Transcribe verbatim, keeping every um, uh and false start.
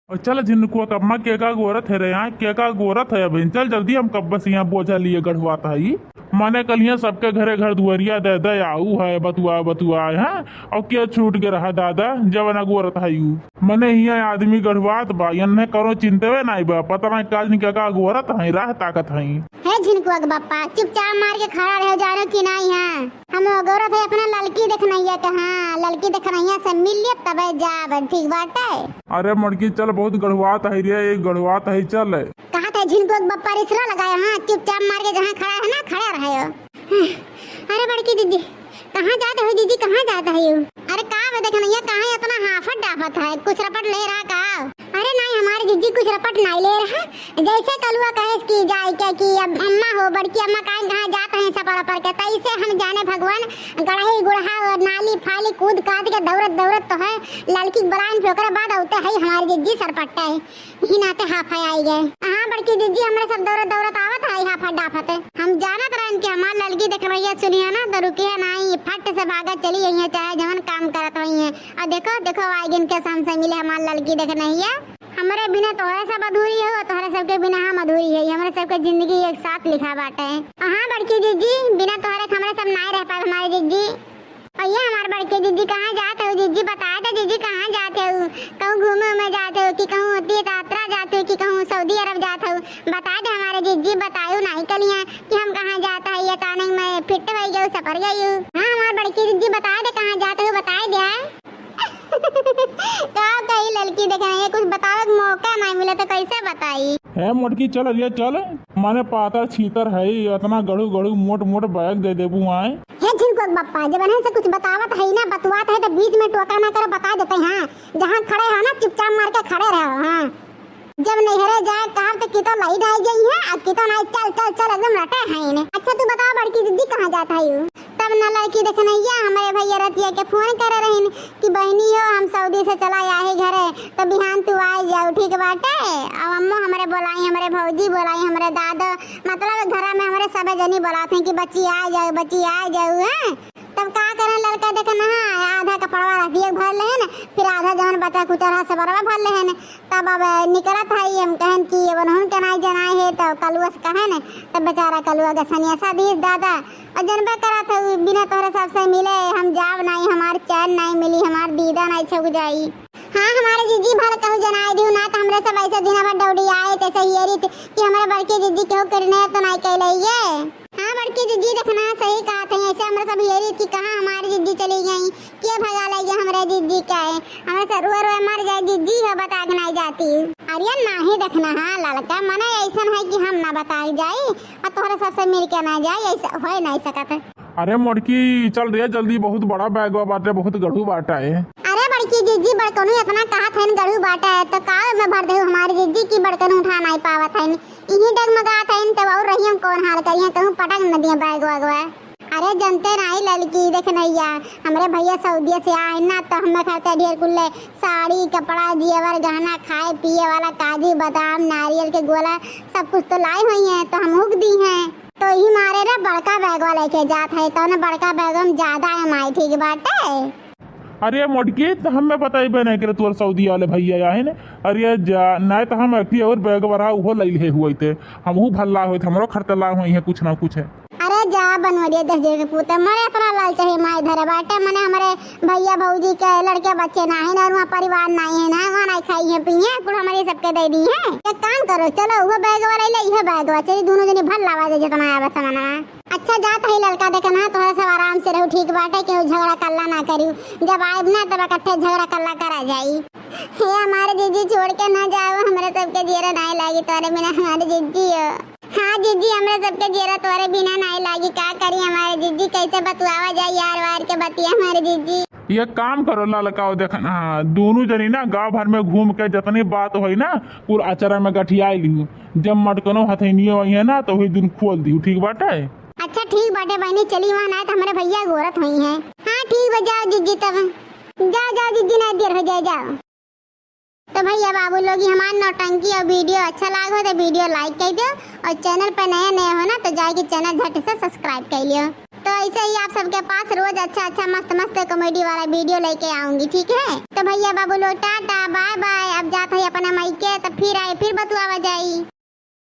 और चल झिनकुआ, कम्मा केका गोरत है रे, यहाँ केका गोरत है। अबहिन चल जल्दी, हम कब से यहाँ बोझा लिए गढ़वात है। मने कलिया सबके घरे घर दुआरिया दे दे आऊ है, बतुआ बतुआ है। और के छूट के रहा दादा, जवन अगोरत है यू। मने हियाँ आदमी गढ़वात बा, यन्ने करो चिंतवे नाई बा, पता ना का दिन केका अगोरत है, राह ताकत है। हे झिनकुआ के बापा, चुपचाप मार के खड़ा रहो, जानो कि नाई है। हम अगोरत है अपना ललकी देखनैया के, हाँ, ललकी देखनैया से मिल लिया तबे जाब, ठीक बाटे। अरे मोटकी चल, बहुत गढ़वात है रे, एक गढ़वात है, चल। कहा था झिनकुआ के बापा रिसरा लगाया, हाँ, चुपचाप मार के जहाँ खड़ा है ना, खड़ा रहो। अरे बड़की दीदी, कहाँ जात हो जीजी, कहाँ जात हो? अरे का बे देखनैया, कहाँ इतना हाफत डाफत है, कुछ रपट ले रहा का? अरे नाई, हमारे जीजी कुछ रपट नाई ले रहा। जैसे कलुआ कहे कि जाए के कि अब अम्मा हो, बड़की अम्मा काहे कहाँ जात हैं सफर पर के, तैसे हम जाने भगवान गड़ही गुड़हा और नाली फाली कूद काद के दौड़त दौड़त तो है ललकी के बलाइन पे, ओकरे बाद औते है हमारे जीजी सरपट्टा है। ही नाते हाफा आई गए। हाँ बड़की जीजी, हमरे सब दौड़त दौड़त आवत है हाफा डाफत। हम जानत रहन कि हमार ललकी देखनैया सुनिया ना तो रुकिया नाई, फट से भागा चली गई है, चाहे जवन काम करत हुई है। और देखो देखो आइगिन के सामने मिले हमार ललकी देखनैया। हमरे बिना तोहरे सब अधूरी हो, तोहरे सबके बिना हम अधूरी है। हमरे सबके जिंदगी एक साथ लिखा बाटे। हाँ बड़की जीजी, बिना तोहरे हमरे सब नाई रह पाए हमारे जीजी। भैया हमार बड़की जीजी कहाँ जात हो? जीजी बता दे जीजी कहाँ जात हो? कहूँ घूमे उमे जात हो कि कहूँ तीर्थ यात्रा जात हो कि कहूँ सऊदी अरब जात हो? बता दे हमारे जीजी, बतायू नाई कलिया कि हम कहाँ जात है। ये अचानक में फिट हो गई, सफर गई। हाँ हमार बड़की जीजी बता दे कहाँ जात हो, बता दे। का कही ललकी देखनैया, कुछ बतावे के मौका नाई मिले तो कैसे बताई? है मोटकी चल रे चल, माने पातर छीतर है, इतना गड़ू गड़ू मोट मोट बैग दे देबू आए। हे झिनकुआ के बप्पा, जब इन्हें से कुछ बतावत है ना, बतुआत है तो बीच में टोका ना करो, बता देते हैं। जहाँ खड़े हो ना चुपचाप मार के खड़े रहो। हाँ जब नैहरे जाए कहब तो कितो लाई ढाई गई है, अब कितो नाई चल चल चल एकदम रटे है इन्हें। अच्छा तू बताओ बड़की दीदी कहाँ जात है यू? तब न लड़की देखनैया हमरे भैया रतिया के फोन करे रहिन कि बहिनी हो हम सऊदी से चला आए घरे, तो बिहान तू आए जाओ, ठीक बाटे। अब अम्मो हमरे बोलाई, हमरे भौजी बोलाई, हमरे दादो, मतलब घर में हमरे सब जनी बोलात हैं कि बच्ची आ जाओ, बच्ची आ जाओ, हैं। तब का करें लड़का देखन, हाँ, आधा कपड़वा रख दिए भर लेहन, फिर आधा जवन बचा कुचा रहा सबरवा भर लेहन। तब अब निकलत है हम कहन कि अब उन्होंने के नाई जनाए है तो कलुआ से कहन, तब बेचारा कलुआ के सनियासा दीस दादा। और जनबे करत है बिना तोहरे सबसे मिले हम जाब नाई, हमार चैन नाई मिली, हमार दीदा नाई छुप जाई। हाँ हमारे जीजी भर कहू जनाए दियो ना तो हमरे सब ऐसे दिन भर दौड़ी आए तैसे हियरी कि हमारे बड़की जीजी केहू करने तो नाई कहले ये। हाँ बड़की जिज्जी देखना सही कहत है, ऐसे हमरा सब हेरी कि कहाँ हमारी जिज्जी चली गई, के भगा ले गया हमरे जिज्जी के। हमरा से रोए रोए मर जाए जिज्जी हो, बता के नहीं जाती। अरे नाही देखना, हाँ ललका मने ऐसन है कि हम ना बताई जाई और तोहरे सबसे मिल के ना जाई, ऐसा होए नहीं सकत है। अरे मोटकी चल रे जल्दी, बहुत बड़ा बैगवा बाटे, बहुत गढ़ू बाटा है। अरे बड़की जिज्जी बड़कनू इतना कहत है गढ़ू बाटा है तो का में भर दे हमारी जिज्जी की बड़कनू उठा नहीं पावत है। इही डगमगात हइन, तब और रही हम कौन हाल करिए, कहूँ पटक न दिए बैग वैग वै। अरे जनते नाही ललकी, देख नैया, हमरे भैया सऊदिया से आए ना, तो हमें खाते ढेर कुल्ले साड़ी, कपड़ा, जेवर, गहना, खाए पिए वाला, काजू, बादाम, नारियल के गोला, सब कुछ तो लाई हुई हैं, तो हम हुक दी हैं। तो यही मारे रे बड़का बैगवा लेके जात है, तो ना बड़का बैग में ज्यादा एम आई ठीक बाटे। अरे मोटकी, त हमें बताइबे नहीं करे तोर सऊदी वाले भैया आहिन। अरे जा, नहीं तो हम एक और बैग भरा उहो लइले हुई थे। हमहू भल्ला होइत, हमरो खरतला होई है कुछ ना कुछ है। अरे जा बनवरिया दस जगह के पूते, मरे इतना लाल चाहे माई धरे बाटे, मने हमरे भैया भौजी के लड़के बच्चे ना है ना, वहाँ परिवार नहीं है ना, वहाँ नहीं खाई है पी है, कुल हमारे सबके दे दी है। एक काम करो, चलो वो बैग वाला ले, यह बैग वाला चलिए, दोनों जने भर लावा दे जितना आवे सामान। अच्छा जात है लड़का देखे ना, तोहरे सब आराम से रहो, ठीक बाटे, केहू झगड़ा कल्ला ना करियो, जब आइब ना तब इकट्ठे झगड़ा कल्ला करा जाई। हे हमारे जीजी छोड़ के ना जाओ, हमरे सबके जियरा नाय लागी तोरे बिना हमारे जीजी हो। हाँ जीजी, हमरे सबके जियरा तोरे बिना नाय लागी, का करी हमारे जीजी, कैसे बतुआवा जाए यार वार के बतिया हमारे जीजी। ये काम करो ललकाओ, देख ना, हाँ, दोनों जनी ना गांव भर में घूम के जितनी बात होई ना, कुल अचरा में गठियाई लियो। जब मटकनो हथेनियो आई है ना, तो वही दिन खोल दियो, ठीक बाटे। अच्छा ठीक बाटे बहनी, चली वहाँ ना तो हमरे भैया गोरत हुई हैं। हाँ ठीक बा, जाओ जीजी तब। जाओ जाओ जीजी, ना देर हो जाए, जाओ। तो भैया बाबू लोग, ये हमार नौटंकी और वीडियो अच्छा लाग हो तो वीडियो लाइक कर दो, और चैनल पर नया नया हो ना तो जाके चैनल झट से सब्सक्राइब कर लियो। तो ऐसे ही आप सबके पास रोज अच्छा अच्छा मस्त मस्त comedy वाला video लेके आऊंगी, ठीक है? तो भैया बाबू लोग टाटा bye bye, अब जात है अपना मायके, तो फिर आए फिर बतुआवा जाई।